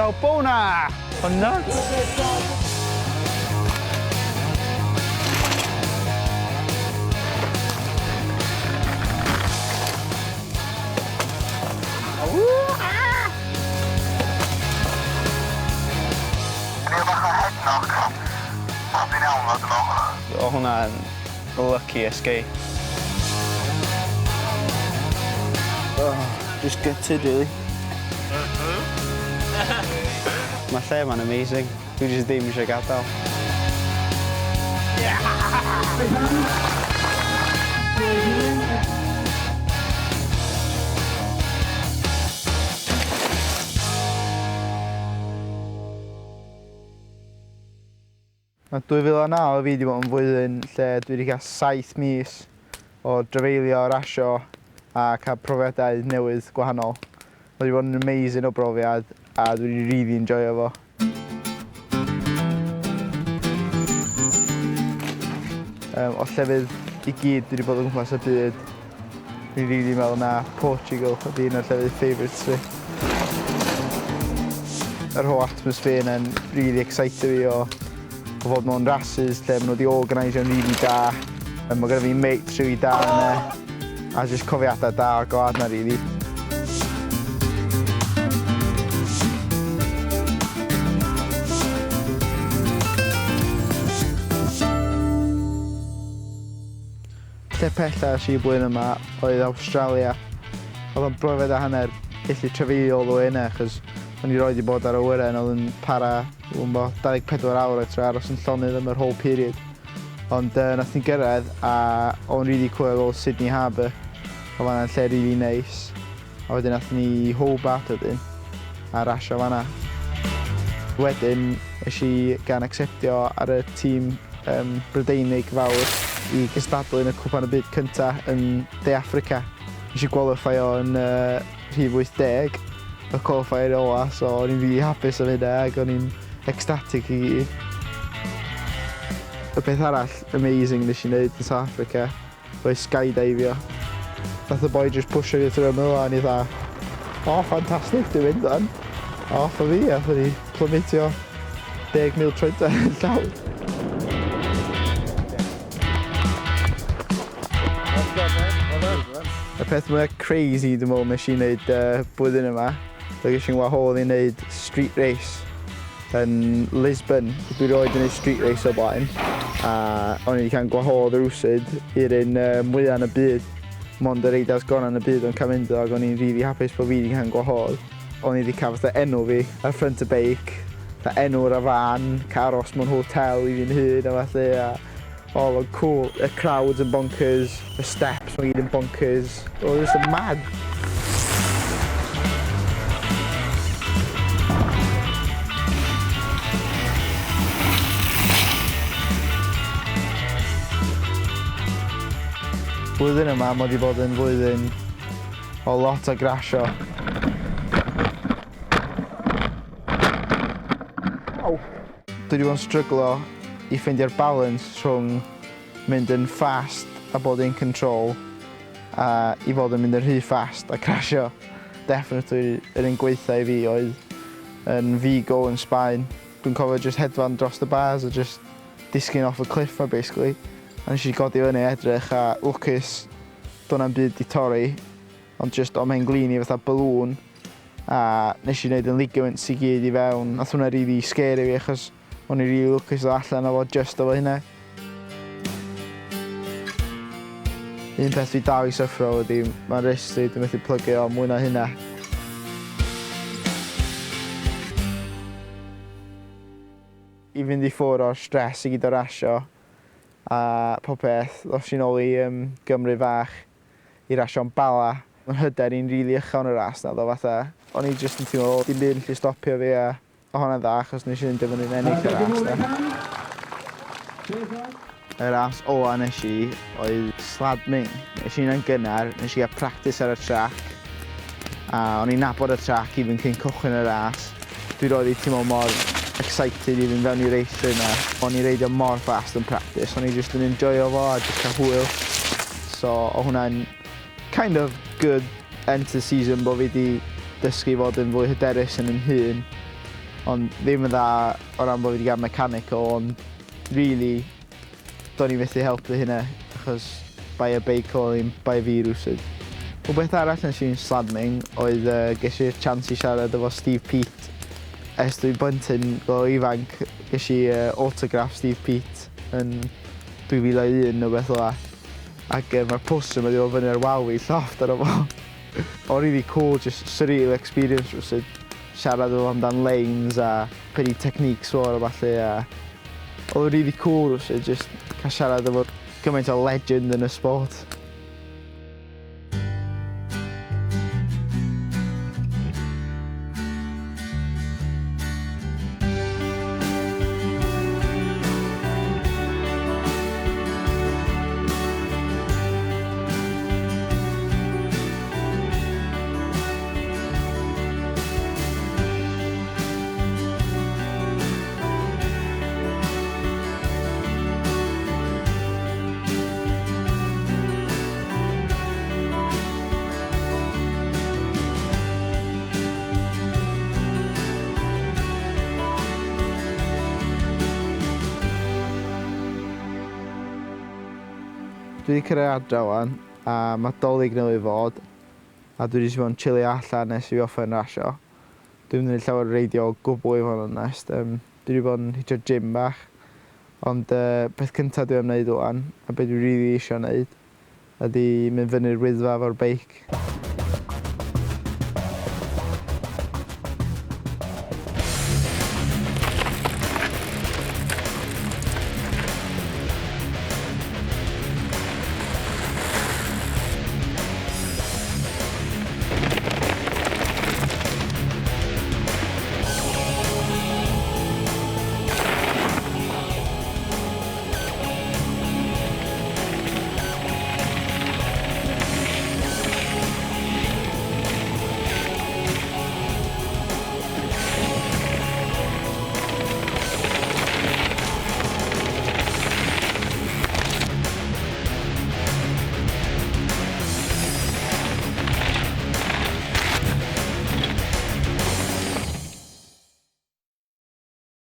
Salbona! O nuts! Dwi'n bach o head knock. Ond dwi'n iawn ddo, dwi'n meddwl. O hwnna'n lucky escape. Oh, just gutted, really. Mae lle ma'n amazing. Dwi jyst ddim eisiau gadael. Mae 2009 i fi wedi bod yn flwyddyn lle dwi wedi cael 7 mis o drafeilio, rasio a cael profiadau newydd gwahanol. Mae wedi bod yn amazing o brofiad a dwi wedi really enjoyo fo. O llefydd i gyd dwi wedi bod o gwmpas y byd, dwi'n really meddwl na Portugal ydy un o'r llefydd favourites fi. Yr whole atmosphere yna'n really excitio fi o fod mewn rases lle maen nhw wedi organisio'n really da. Mae gyda fi mates really da yna a jyst cofiadau da o'r gwlad 'na really. Lle pella es i blwyddyn yma oedd Awstralia. Oedd o'n brofiad a hanner gallu trafeilio all the way yna achos o'n i roed 'di bod ar awyren oedd yn para, dwi'm bo, 24 awr a trio aros yn llonydd am yr whole period. Ond nath ni gyrraedd a o'n really cool ar ôl Sydney Harbour. Oedd fanna'n lle really neis. A wedyn nath ni Hobart wedyn a rasio fanna. Wedyn es i gan acceptio ar y tîm Brydeinig fawr i gystadlu yn y Cwpan y Byd cynta yn De Affrica. Nes i qualifio yn rhif 80, y qualifier ola, so o'n i'n rili hapus am hynna ac o'n i'n ecstatic i gyd. Y peth arall amazing nes i wneud yn South Africa oedd skydivio. Nath y boi just pwsio fi through ymyl a o'n i fatha, "O, ffantastig, dwi'n mynd wan." A off â fi, a athon ni plymmetio 10,000 troedfedd yn llawr. Y peth mwya crazy dwi'n meddwl nes i wneud blwyddyn yma, oedd ges i'n wahodd i wneud street race yn Lisbon. Dwi rioed 'di wneud street race o'r blaen, a o'n i wedi cael gwahodd rywsut i'r un mwya yn y byd. Mond y reidars gorau yn y byd o'n cael mynd iddo, ac o'n i'n rili hapus bod fi wedi cael gwahodd. O'n i wedi cael fatha enw fi ar ffrynt y beic, fatha enw'r a fan, cael aros mewn hotel i fi'n hun a ballu, a o, oedd o'n cŵl. Y crowds yn bonkers, y steps ma' gyd yn bonkers. Oedd o just yn mad. Blwyddyn yma, mae wedi bod yn flwyddyn o lot o grasio. Aw! Dwi wedi bod yn stryglo i ffeindio'r balance rhwng mynd yn fast a bod in control a i fod yn mynd yn rhy fast a crasio. Definitely yr un gwaetha i fi oedd yn Vigo yn Sbaen. Dwi'n cofio jyst hedfan dros y bars a jyst disgyn off y cliff 'ma basically. A nes i godi fyny a edrych a lwcus do' na'm byd 'di torri ond jyst o mhen-glin i fatha balloon a nes i neud yn ligaments i gyd i fewn. Nath hwnna rili scary fi achos o'n i rili lwcus ddod allan o fo jyst efo hynna. Un peth dwi dal i syffro ydi ma' wrist fi, dwi methu plygu o mwy na hynna. I fynd i ffwr o'r stress i gyd o rasio a popeth, ddos i nôl i Gymru fach i rasio'n Bala. O'n hyder i'n rili uchel yn y ras 'na ddo fatha o'n i jyst yn teimlo dim byd yn gallu stopio fi a o' hwnna'n dda achos nes i fynd fyny'n ennill y ras 'na. Y ras ola nes i oedd Schladming. Nes i hynna'n gynnar, nes i gael practice ar y trac a o'n i'n nabod y trac even cyn cychwyn y ras. Dwi roedd 'di teimlo mor excited i fynd fewn i race yna. O'n i'n reidio mor fast yn practice, o'n i jyst yn enjoyo fo a jyst cael hwyl. So o' hwnna'n kind of good end to the season bo fi 'di dysgu fod yn fwy hyderus yn 'yn hun. Ond ddim yn dda o ran bod fi wedi cael mechanical, ond really, do'n i methu helpu hynna, achos bai y beic oedd ddim bai fi rywsut. Rhywbeth arall nes i'n Schladming oedd ges i'r chance i siarad efo Steve Peat. Ers dwi'n blentyn go ifanc, ges i autograph Steve Peat yn 2001 neu beth fel 'a. Ac mae'r poster 'ma 'di bod fyny ar wal fi llofft arno fo. O'n really cool, just surreal experience rywsut. Siarad efo fo amdan lines a be 'di techniques fo a ballu a oedd o'n really cool rywsut, just cael siarad efo gymaint o legend yn y sport. Dwi wedi cyrraedd adra wan a mae Dolig newydd fod a dwi jyst 'di bod yn chilio allan nes i fi orffen rasio. Dwi'm 'di neud llawer o reidio o gwbl i fod yn onest. Dwi 'di bod yn hitio gym bach ond peth cynta dwi am neud wan a be dwi rili isio neud ydi mynd fyny'r Wyddfa efo'r beic.